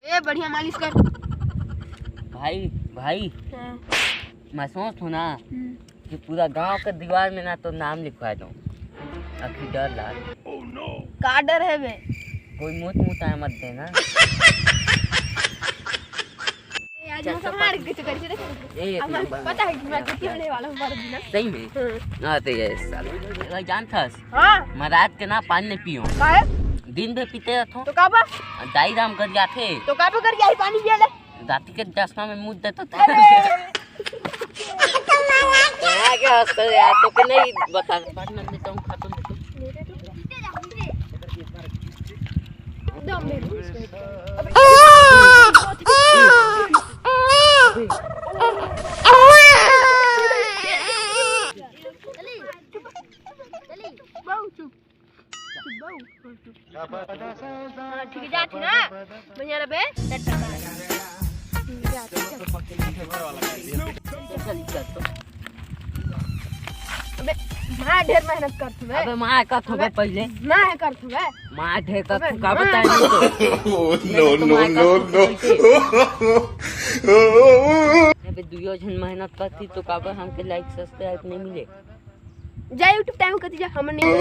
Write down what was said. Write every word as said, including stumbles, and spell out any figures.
ए, बढ़िया मालिश कर। भाई, भाई, हाँ। मैं सोच हूँ ना हम्म। कि पूरा गांव के दीवार में ना तो नाम लिखवा दूं। आखिर डर लाग। का डर है बे? कोई मूत मूत आए मत देना। ए, आज चल, मौसम चल, हार के चक्कर से देख। एक अब हम नंबर। पता है कि मैं कितने होने वाला हूँ, मार देना। सही में? हाँ। ना तो ये साला। अगर जानथस, हाँ। मैं रात के ना पानी नहीं पीऊँ। काहे? दिन भर पीते रहता हूँ। तो का बा? दाई राम कर जाते। तो का बा कर जाही पानी पिए ले? रात के चश्मा में मुँह देता था। अरे। क्या, क्या हंसते हो यार? तो कि नहीं बता। पार्टनर लेता हूँ, खत्म। दम में। हाँ, ठीक है, जात ना। बढ़िया रहे। अबे, माँ ढेर मेहनत करत हूँ मैं। अबे, माँ करत हूँ अबे, पहले। माँ है करत हूँ मैं। माँ ढेर करत अबे, हूँ, का माँ। बताए नहीं तो। Oh, no, no, no, no। अबे, दुइयो झन मेहनत करती तो काबर हमके लाइक सब्सक्राइब नहीं मिले? जा YouTube टाइम करती जा, हमर नहीं।